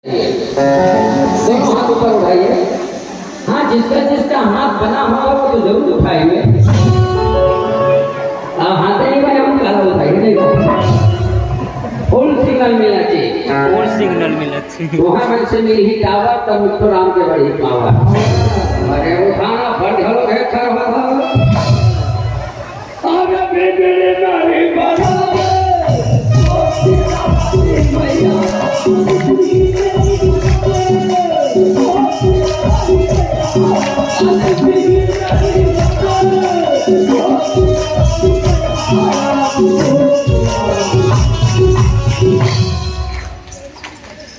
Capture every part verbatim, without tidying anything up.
दोनों हाथ ऊपर उठाइए। हाँ, जिसका जिसका हाथ बना हुआ हो, वो तो जरूर उठाइए। अब हाथ नहीं बने, हम काला उठाइए, नहीं बने। Full signal मिलना चाहिए। Full signal मिलना चाहिए। वहाँ मन से मिली टावर, तब मिट्ठू राम के बड़ी पावर। अरे उठाना, फट घलो है, खर हो, हो। अरे बिगड़ी नारी बना दे।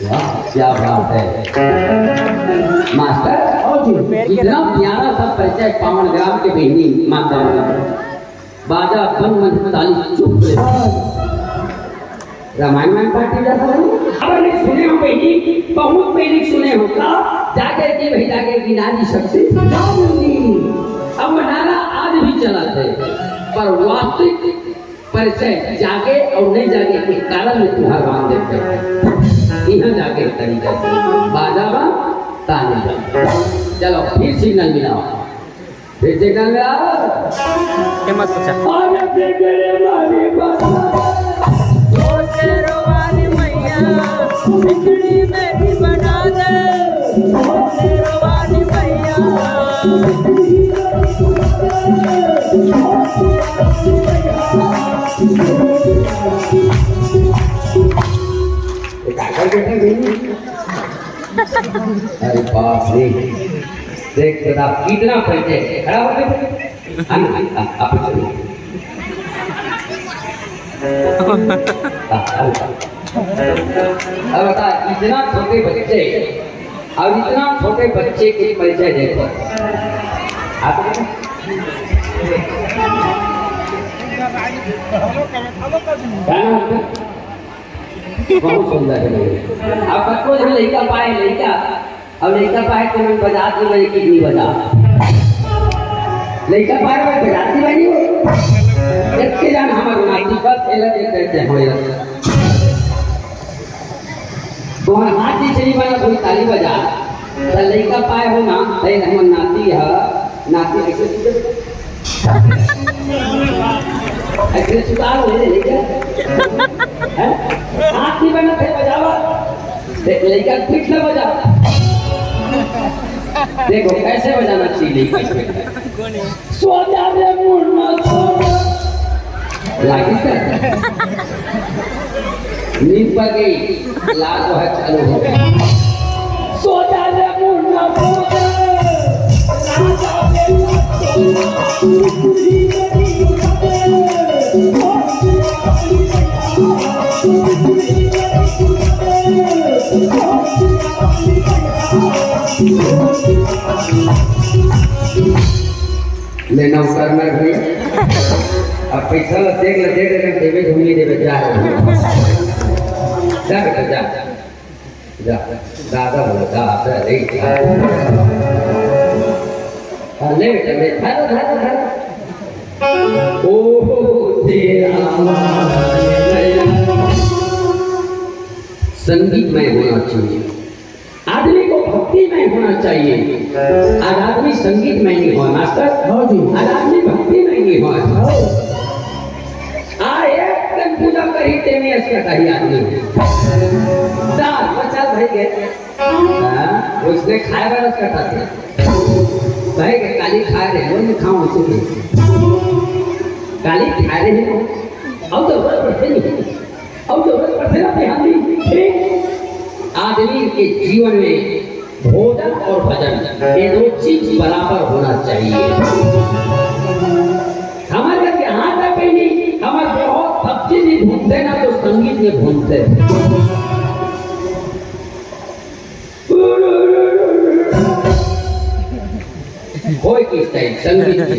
वाह, क्या बात है मास्टर। और जी, इतना प्यारा सा परिचय पावन ग्राम के बहिनी माता। बाजा बंद, मन ताली चुप ले। रामायण में पार्टी जाता है। अब नहीं सुने हो बहिनी, बहुत पहले सुने हो का, जागे की वही जागे की नारी शक्ति जागेगी। अब वो नारा आज भी चला है, पर वास्तविक परिचय जागे और नहीं जागे के कारण में तुम्हारा राम देते हैं। यहाँ जागे तरीका से बाजा बा, ताली बा। चलो फिर सिग्नल मिलाओ। फिर से गाना। ये मत पूछा। अरे बिगड़े वाली बात। ओ शेरवाली मैया, बिगड़ी मेरी बना दे। ओ शेरवाली मैया। ये काकर बेटा गई? अरे बाप रे, देख तो ना, कितना परिचय है। खड़ा हो गए। हाँ, हाँ, हाँ, आप चलो। हाँ, हाँ, हाँ। अब बता, इतना छोटे बच्चे, अब इतना छोटे बच्चे के परिचय देखो। आप क्या नाम है? बहुत सुंदर है। अब बच्चों जो लड़का पाए, लड़का, अब लड़का पाए तो मैं बजा दूं, मैं किडनी बजा। लड़का पाए, मैं बजा दी भाई वो। इतने जान हमारे नाती बस एला दे देते हैं यार। तुम्हारा हाथ भी चली बना, थोड़ी ताली बजा। तो लड़का पाए हो ना, तो ये हमारे नाती है, नाती ऐसे ऐसे सुधार हो जाए, लेकिन, हैं? हाथ नहीं बना थे बजावा। देख, लड़का पीठ ना बजा। देखो, कैसे बजाना चाहिए लड़का पीठ। सो जा रे मुन्ना, सो जा। लागी सर। नींद पड़ गई, लाल वह चालू हो गया। सो जा रे मुन्ना, सो जा। ले नौकर ना भाई, अब पैसा ला देख ले, दे दे, देवे घूमी देवे, जा। जा बेटा, जा। जा, दादा बोले, दादा रे, जा। हाँ, ले बेटा, ले, धर, धर, धर। ओ तेरा संगीतमय होना चाहिए। आदमी को भक्तिमय होना चाहिए। आज आदमी संगीतमय नहीं हो, मास्टर। हाँ जी। आज आदमी भक्तिमय नहीं हो। हाँ। आ एक दिन पूजा करी, तेने इसका कही आदमी। चार, पचास भाई गए। हाँ, उसने खाए वाला उसका था। भाई के काली खाए रहे, वो नहीं खाऊं उसे भी। काली खाए रहे हो। अब तो बस पढ़ते नहीं। अब तो बस पढ़ते ना ध्यान नहीं। ठीक? आदमी के जीवन में भोजन और भजन, ये दो चीज बराबर होना चाहिए। हमारे घर के हाथ आ कहीं नहीं, हमारे बहुत सब चीज ही भूलते ना, तो संगीत में भूलते। कोई की स्टाइल संगीत की।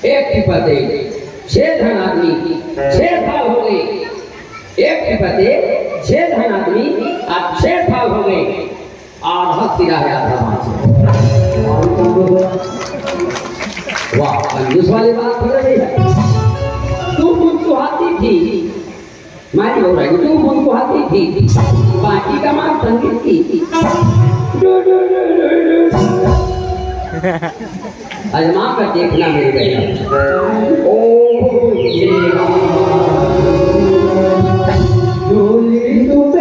एक टिपा दे, छह धन आदमी, छह साल हो गए। एक टिपा दे, छह धन आदमी, आज छह साल हो गए। आधा सिरा है, आधा बाँच है। वाह, कंजूस वाली बात हो रही है। तू मुस्कुराती थी, मारी हो रही, तू बोल को हाथी थी। बाकी का मार संगीत की। अजमा कर देखना मेरे बहन। ओ, ये। डोली तो